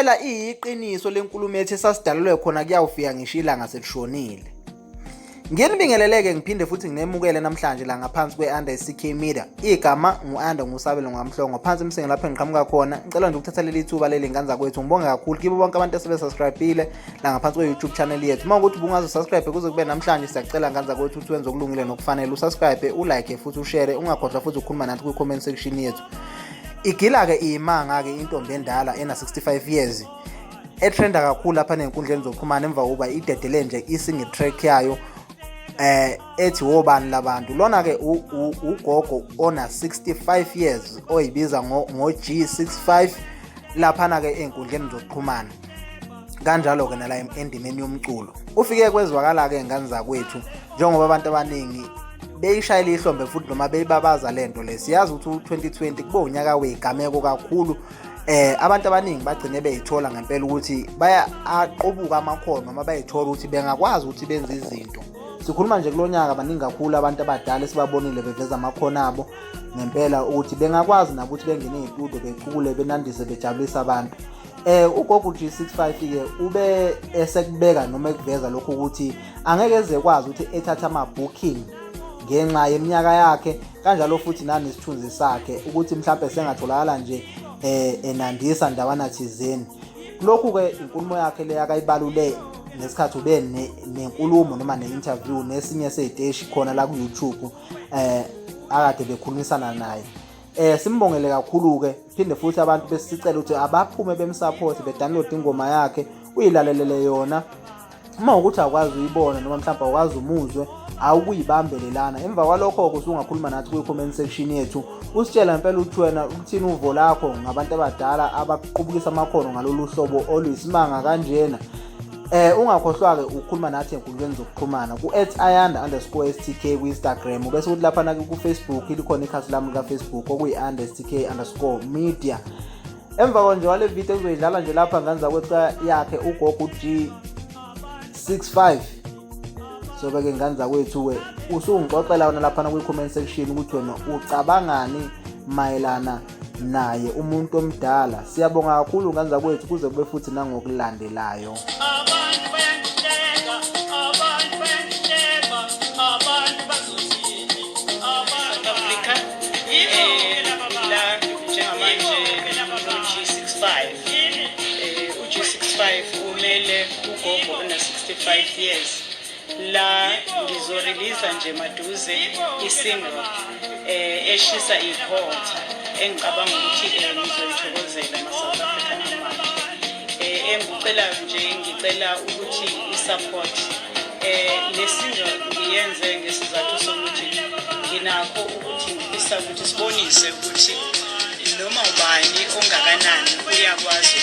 Impela iyiqiniso lenkulumo ethi sasidalelwe khona kuyawufika ngisho ilanga selishonile. Nginibingeleleke ngiphinde futhi nginemukele namhlanje la ngaphansi kwe-Under CK Media. Igama ngu-Under nguSabelo Ngamhlongo phansi emsinga lapho engiqhamuka khona. Ngicela nje ukuthatha leli thuba leli ngane zakwethu ngibonge kakhulu kibo bonke abantu asebesubscribe-ile la ngaphansi kwe-YouTube channel yethu. Uma ukuthi ubungaze usubscribe kuze kube namhlanje siyacela ngane zakwethu ukuthi wenze okulungile nokufanele usubscribe, ulike futhi ushare, ungakhohlwa futhi ukukhuluma nathi kwi-comment section yethu. Igila-ke iyimanga-ke intombi endala ena-65 years etrenda kakhulu lapha nezinkundleni zokuxhumana emva kokuba idedele nje i-single track yayo ethi wobani labantu. Lona ke ugogo ona 65 years oyibiza ngo G65 laphana ke ezinkundleni zokuxhumana, kanjalo ke nala endimeni yomculo. Ufike kwezwakala ke ngane zakwethu njengoba abantu abaningi beyishayela ihlombe futhi noma beyibabaza lento le. Siyazi ukuthi u-2020 kube unyaka weyigameko kakhulu, abantu abaningi bagcine beyithola ngempela ukuthi baya aqubuka amakhono noma bayithola ukuthi bengakwazi ukuthi benze izinto. Sikhuluma nje kulonyaka baningi kakhulu abantu abadala esibabonile beveza amakhono abo ngempela ukuthi bengakwazi nabo ukuthi bengene ey'tudio becule, benandise, bejabulise abantu. Ugogo G65 ke ube esekubeka noma ekuveza lokho ukuthi angeke eze kwazi ukuthi ethathe ama-booking ngenxa yeminyaka yakhe, kanjalo futhi nanesithunzi sakhe ukuthi mhlampe sengatholakala nje enandisa ndawana thizeni. Lokhu ke inkulumo yakhe le akayibalule ngesikhathi ube nenkulumo noma ne-interview nesinye sey'teshi khona la ku-YouTube akade bekhulumisana naye. Simbongele kakhulu ke, phinde futhi abantu besicela ukuthi abaphume bemsupport, bedownload ingoma yakhe uyilalelele yona. Uma ukuthi awukwazi uyibona noma mhlawumbe awukwazi umuzwe, awukuyibambele lana. Emva kwalokho-ke usungakhuluma nathi kwi-comment section yethu, usitshela ngempela ukuthi wena ukuthini uvo lakho ngabantu abadala abaqubukisa amakhono ngalolu hlobo oluyisimanga kanjena. Ungakhohlwa-ke ukukhuluma nathi enkundleni zokuxhumana ku@ayanda_stk ku-Instagram, bese kuthi laphana ku-Facebook likhona ikhasi lami lika-Facebook okuyi-understk_media. Emva nje wale video engizoyidlala nje lapha ngane zakwethu yakhe ugogo G65, sobe-ke ngane zakwethu-ke usungixoxela wona laphana kwi-comment section ukuthi wena ucabangani mayelana naye umuntu omdala. Siyabonga kakhulu ngane zakwethu, kuze kube futhi nangokulandelayo. Abantu bayangihleka, abantu bayangihleba, abantu bazothini? South Africa, la njengamanje u-G65, u-G65 umele ugogo ona 65 years. La ngizoreleasa nje maduze isingle eshisa ikhotha engicabanga ukuthi nizoyithokozela ma-South African amahle. Engikucelayo nje, ngicela ukuthi i-support. Le single ngiyenze ngesizathu sokuthi nginakho ukuthi ngifisa ukuthi sibonise ukuthi noma ubani ongakanani uyakwazi.